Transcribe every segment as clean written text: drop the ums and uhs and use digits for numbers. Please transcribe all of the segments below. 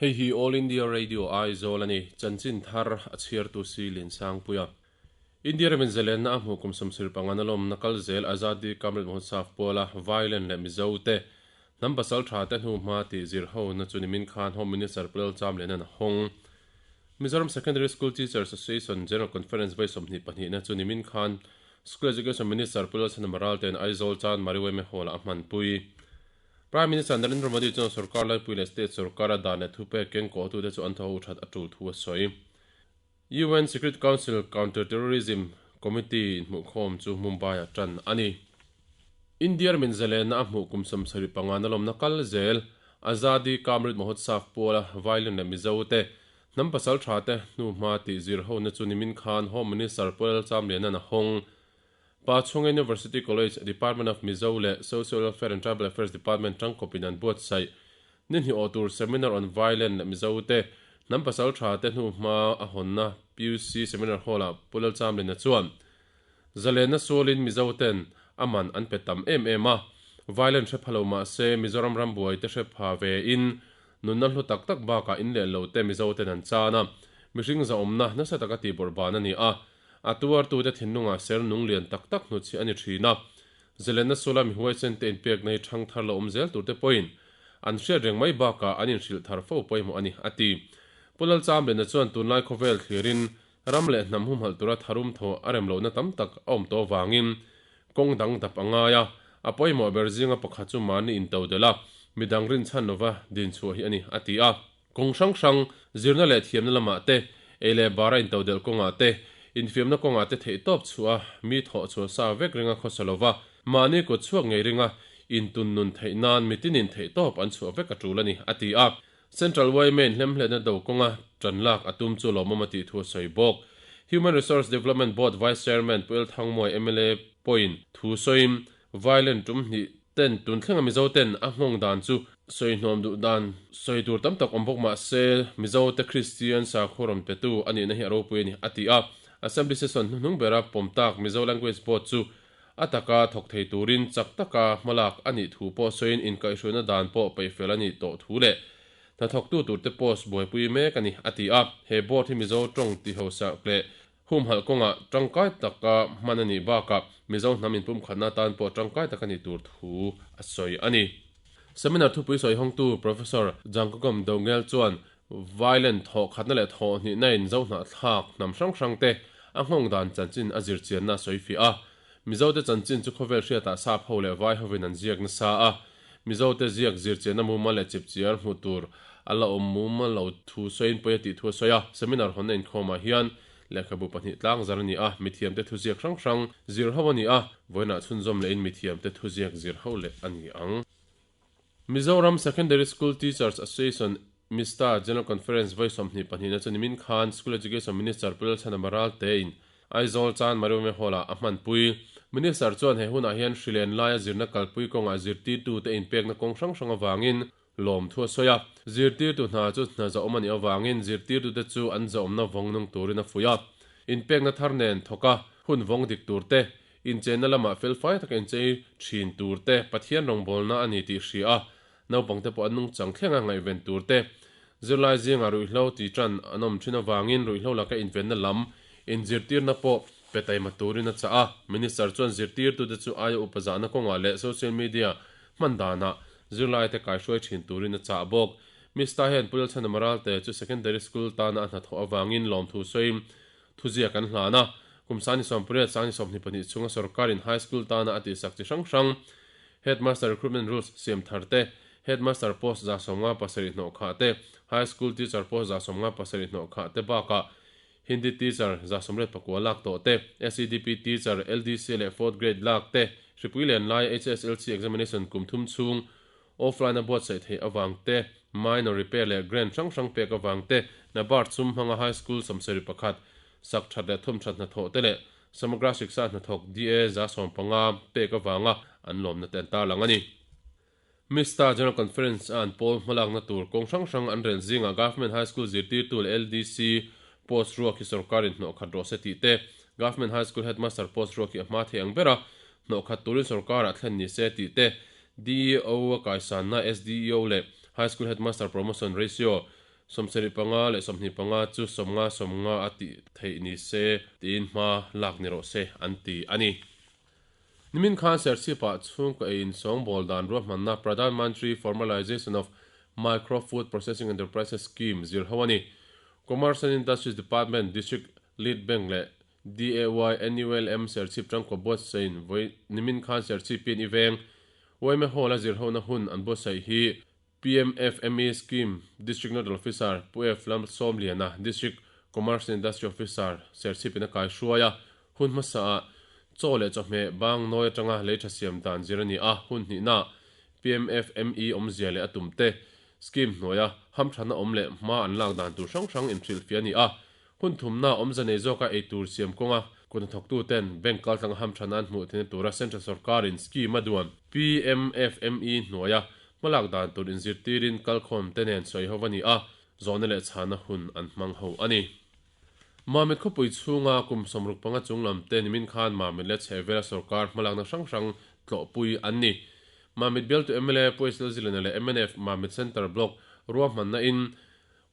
Hei hi All India Radio Aizawl a ni, chanchin thar a chhiartu si Liansangpuia. India ramin zalenna a hmuh kum 75 na lawmna kal zel Azadi Ka Amrit Mahotsav puala Vailen leh Mizo te hnam pasal tha te hnu hma tih zir hona chu nimin khan Home Minister Pu Lalchamliana'n a hawng. Mizoram Secondary School Teachers Association General Conference vawi 22 na chu nimin khan School Education Minister Pu Lalchhana Maralte'n Aizawl Chan Mariweme Hall-ah a hmanpui. Prime Minister Narendra Modi chuan sorkar laipui leh state sorkara dan leh thupek keng kawhtute chu an thaw that a tul thu a sawi. UN Security Council Counter-Terrorism Committee inhmuhkhawm chu Mumbai-ah tan a ni. India ramin zalenna a hmuh kum 75 na lawmna kal zel Azadi Ka Amrit Mahotsav puala violin leh Mizo te hnam pasal tha te hnuhma tih zir hona chu nimin khan Home Minister Pu Lalchamliana'n a hawng. Pachhunga University College, Department of Mizo leh Social Welfare and Tribal Affairs Department tangkawpin an buatsaih. Ni hnih awh tur Seminar on Violent leh Mizo te hnam pasal tha te hnu hma a hawnna PUC Seminar Hall-ah Pu Lalchamlina chuan zalenna sualin Mizo ten a man an pe tam em em a, violent hre pha lo mah se Mizoram rambuai te hre pha ve in nunna hlu tak tak bakah in leh lo te Mizo ten an chan a, mihring zahawmna nasa taka tihbawrhban a ni a. A tuartute thinlungah ser nung lian tak tak hnutchhiah a ni thin a. Zelenna sula mi huaisen te inpekna hi thang thar lo awm zel turte pawhin an hriat reng mai bakah an inhrilh thar fo pawimawh a ni, a ti. Pu Lalchamliana chuan tunlai khawvel thlirin ram leh hnam humhalh tura tharum thaw a rem lohna tam tak a awm tawh avangin kawng dang dap a ngai a, a pawimawh ber zinga pakhat chu mahni intodelh a, midang rinchhan lova dinchhuah hi a ni, a ti a. Kawng hrang hrang, zirna leh thiamna lamah te, ei leh bara intodelh kawngah te, infiamna kawngah te theihtawp chhuah a, mi thawh chhuah sa vek ringa khawsa lova, mahni kut chhuak ngei ringa intun nun theih nan mitinin theihtawp an chhuah vek a tul a ni, a ti a. Central yma in hlemhletna do kawnga tan lak a tum chu lawmawm a tih thu a sawi bawk. Human Resource Development Board Vice Chairman Pu Elthangmawi mla pawhin thu sawiin, Violent tum hnih ten tun thlenga Mizo ten a nghawng dan chu sawi hnawm duh dan sawi tur tam tak awm bawk mah se Mizo te Kristian sakhaw rawn petu a nihna hi a ropui a ni, a ti a. Assembly session hnuhnung bera pawm tak Mizo Language Board chu a taka thawk thei turin chak taka hmalak a nih thu pawh sawiin inkaihhruaina dan pawh peihfel a nih tawh thu leh hnathawktu turte post buaipui mek a ni, a ti a. He board hi Mizo tawng tihausak leh Humhalh kawngah tangkai taka hman a nih bakah Mizo hnam inpumkhatna atan pawh tangkai tak a nih tur thu a sawi a ni. Seminar thupui sawi hawngtu Professor Jangkagam Dongel chuan violent thawh khatna leh thawh hnihna in Zo hnahthlak hnam hrang hrang te a nghawng dan chanchin a zir chianna a sawi fiah a. Mizo te chanchin chu khawvel hriatah sap ho leh vai hovin an ziak nasa a, Mizo te ziak zir chianna mumal leh chipchiar hmuh tur a la awm mumal lo thu sawiin pawi a tih thu a sawi a. Seminar hawnna inkhawmah hian lehkhabu pahnih tlang zar a ni a, mithiamte thuziak hrang hrang zir ho a ni a, vawiinah chhunzawm lehin mithiamte thuziak zir ho leh a ni ang. Mizoram Secondary School Teachers Association, MISTA, General Conference vawi 22 na chu nimin khan School Education Minister Pu Lalchhana Maralte-in Aizawl Chan Mariwme Hall-ah a hmanpui. Minister chuan he hunah hian hrilen laia zirna kalpui kawngah zirtirtute inpekna kawng hrang hrang avangin lawm thu a sawi a. Zirtirtu hna chu hna zahawm a nih avangin zirtirtute chu an zahawmna vawng nung turin a fuih a. Inpekna thar nen thawk a, hun vawng dik tur te, inchenna lamah felfai taka inchei thin tur te, Pathian rawngbawlna a ni tih hria a, naupangte pawh an nungchang thlenga ngaihven tur te, zirlai zingah ruihhlo ti tan an awm thin avangin ruihhlo laka invenna lam inzirtirna pawh pe taima turin a chah a. Minister chuan zirtirtute chu aia upa zahna kawngah leh social media hman danah zirlaite kaihruai thin turin a chah bawk. Mista hian Pu Lalchhana Maralte chu Secondary School tana a hnathawh avangin lawmthu sawiin thuziak an hlan a. Kum 28 22 chhunga sorkarin High School tana a tihsak chi hrang hrang Headmaster Recruitment Rules siam thar te, Headmaster post 57 hnawh khah te, High School Teacher post 57 hnawh khah te bakah Hindi teacher 89 lak tawh te, SEDP teacher, LDC leh fourth grade lak te, hripui len lai HSLC examination kum thum chhung offline a buatsaih theih avang te, minor repair leh grant hrang hrang pek avang te, NABARD sum hmanga high school 71 sak that leh thum that hnathawh te leh Samagra Shiksha hnathawk DA 15 pek avanga an lawmna te an tarlang a ni. Mista General Conference a an pawl hmalakna tur kawng hrang hrang an rel zingah Government High School zirtirtu leh LDC post ruak hi sorkarin hnawh khat rawh se tih te, Government High School Headmaster post ruak hi a hma thei ang bera hnawh khat turin sorkarah thlen ni se tih te, DEO a kaisanna SDEO leh High School Headmaster promotion ratio. 75 leh 25 chu 50 50 a tih theih ni se tiin hma lak ni rawh se an ti a ni. Nimin khan Serchhip-ah chhungkaw ei insawngbawl dan ruahmanna Pradhan Mantri Formalization of Micro Food Processing Enterprises Scheme zir ho a ni. Commerce and Industries Department, District Lead Bank leh DAY NULM Serchhip tangkaw buatsaihin vawi nimin khan Serchhip-in i veng yma Hall-a zir hona hun an buatsaih hi PMFME Scheme District Nodal Officer Pu F Lalsawmliana, District Commerce and Industry Officer Serchhip-in a kaihruai a, hun hmasaah chaw leh chawhmeh bang nawi atanga lei tha siam dan zir a ni a, hun hnihnaah PMFME awmzia leh a tumte scheme hnuaia hamthatna awm leh hma an lak dan tur hrang hrang inhrilhfiah a ni a, hun thumna awmza nei zawka eitur siam kawnga kut hnathawktuten bank kaltlanga hamthatna an hmuh theihna tura Central sorkarin scheme a duan PMFME hnuaia hmalak dan tur inzirtirin kalkhawmte nen sawi ho a ni a, zawhna leh chhana hun an hmang ho a ni. Mamit khawpui chhunga kum 65 chung lam te nimin khan Mamit leh chhehvela sorkar hmalakna hrang hrang tlawhpui an ni. Mamit bialtu mla Pu H Lalzilena leh mnf Mamit Centre Block ruahmanna in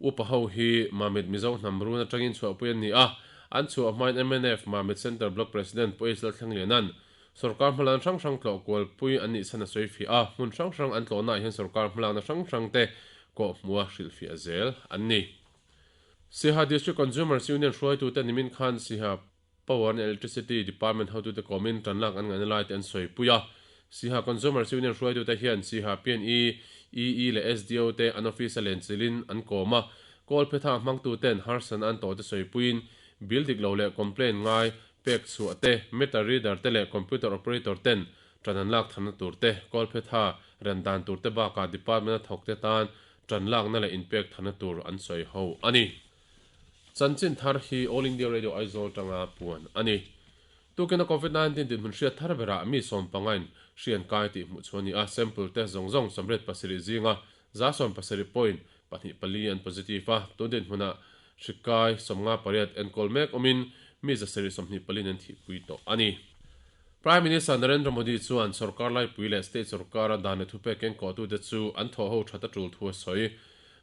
Upa ho hi Mamit Mizo hnam run atangin chhuahpui an ni a, an chhuah hmain mnf Mamit Centre Block President Pu H Lalthlengliana'n sorkar hmalan hrang hrang tlawh kualpui an nih chhan a sawi fiah a, hmun hrang hrang an tlawhnaah hian sorkar hmalakna hrang hrang te kawhhmuha hrilhfiah zel an ni. Siaha District Consumers Union hruaitute nimin khan Siaha Power and Electricity Department hotute kawmin tanlak an ngaihna laite an sawipui a. Siaha Consumers Union hruaitute hian Siaha PNE, EE leh SDO te an office-a lenchilhin an kawm a. Kawlphetha hmangtuten harsatna an tawhte sawipuiin bill dik lo leh complaint ngai pek chhuah te, meter reader te leh computer operator ten tan an lak thamna tur te, Kawlphetha ren dan tur te bakah department-a thawkte tan tan lakna leh inpek thamna tur an sawi ho a ni. Chanchin thar hi All India Radio Aizawl tanga puan a ni. Tukina Covid 19 dinhmun hriat thar berah mi sawmpangain hri an kai tih hmuh chhuah a ni a, sample test zawng zawng 87 zinga 170 point pahnih pali an positive a, tun dinhmunah hri kai 58 enkawl mek awmin mi 724 in an thihpui tawh a ni. Prime Minister Narendra Modi chuan sorkar laipui leh state sorkara dan leh thupek kengkawhtute chu an thawhho that a tul thu a sawi.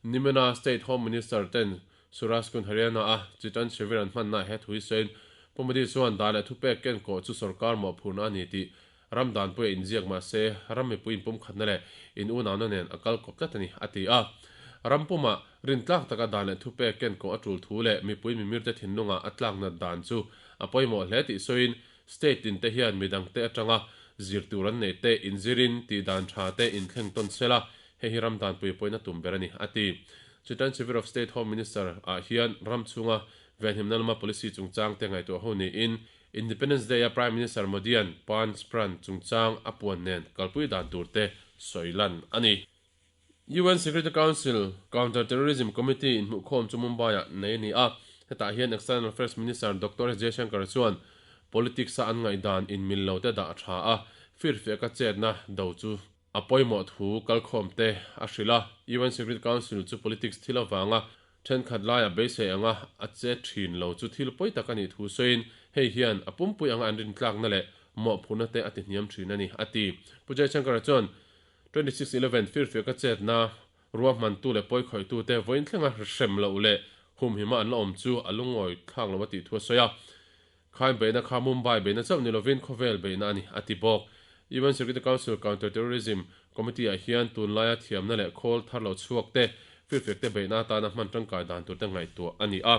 Nimina State Home Minister ten Surajkund Haryana a Chitan Shivir an hmanna he thu hi sawiin Pu Modi chuan dan leh thupek ken kawh chu sorkar mawhphurhna a ni tih ram danpui a inziak mahse ram mipui inpumkhatna leh in unauna nen a kal kawp tlat a ni a ti a. Ram pumah rintlak taka dan leh thupek ken kawh a tul thu leh mipui mimirte thinlungah a tlak nat dan chu a pawimawh hle tih sawiin State tin te hian midangte atanga zir tur an neih te inzirin tih dan tha te inthleng tawn sela Hei hi ram danpui pawhin a tum ber a ni, a ti. Chutan Chief of State Home Minister ah hian ram chhunga venhimna lama policy chungchang te ngaihtuah ho niin Independence Day a Prime Minister Modi-a'n Panch Pran chungchang a puan nen kalpui dan tur te sawi lan a ni. UN Security Council Counter Terrorism Committee inhmuhkhawm chu Mumbai-ah nei a ni a, hetah hian External Affairs Minister Doctor S Jaishankar chuan politics-a an ngaihdan inmil lo te dah a tha a, firfiaka chetna do chu A pawimawh thu kalkhawm te a hrilh a, UN Security Council chu politics thil avanga thenkhat laia beisei anga a che thin lo chu thil pawi tak a nih thu sawiin hei hian a pumpui anga an rintlakna leh mawhphurhna te a tihniam thin a ni, a ti. Pu Jaishankar-a chuan 2611 firfiaka chetna ruahmantu leh pawikhawihtu te vawiin thlenga hrem loh leh humhima an la awm chu a lungawi thlak lo a tih thu a sawi a. Khain beihna kha Mumbai beihna chauh ni lovin khawvel beihna a ni, a ti bawk. UN Security Council Counter Terrorism Committee-ah hian tunlaia thiamna leh khawl thar lo chhuak te, firfiak te beihna atana hman tangkai dan tur te ngaihtuah a ni a.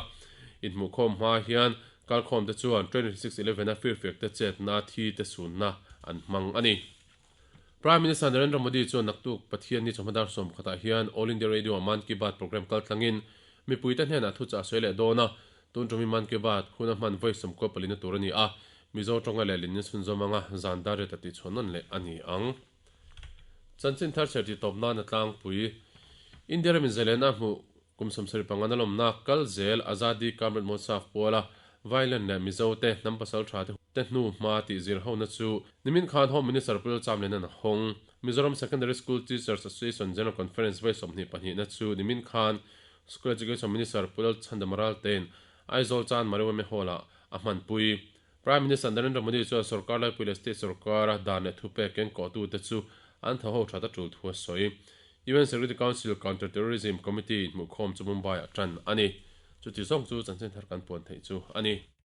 Inhmuhkhawm hma hian kalkhawm te chuan 2611 a firfiak te chetna thi te sunna an hmang a ni. Prime Minister Narendra Modi chuan naktuk Pathianni chawhma dar sawmkhatah hian All India Radio-a Mann Ki Baat programme kaltlangin mipuite hnenah thuchah a sawi leh dawn a, tun ṭumi Mann Ki Baat huna hman vawi sawmkua palina tur a ni a, Mizo ṭawnga leh linna chhunzawm anga zan dar riat a tihchhuah nawn leh a ni ang. Chanchin thar chher tih tawp nan a tlangpui. India ramin zalena hmuh Kum 75 na lawmna kal zel Azadi Ka Amrit Mahotsav puala Vailen leh Mizo te hnam pasal tha te te hnu hma tih zir hona chu nimin khan Home Minister Pu Lalchamlian an hawng. Mizoram Secondary School Teachers Association General Conference vawi 22 na chu nimin khan School Education Minister Pu Lalchhandama Raltein Aizawl Chan Mariwame Hall-ah a hmanpui. Prime Minister Narendra Modi chuan sorkar laipui leh state sorkara dan leh thupek kengkawhtute chu an tho ho that a tul thu a sawi. UN Security Council Counter Terrorism Committee inhmuhkhawm chu Mumbai-ah tan a ni. Chuti zawng chu chanchin thar kan puan theih chu a ni.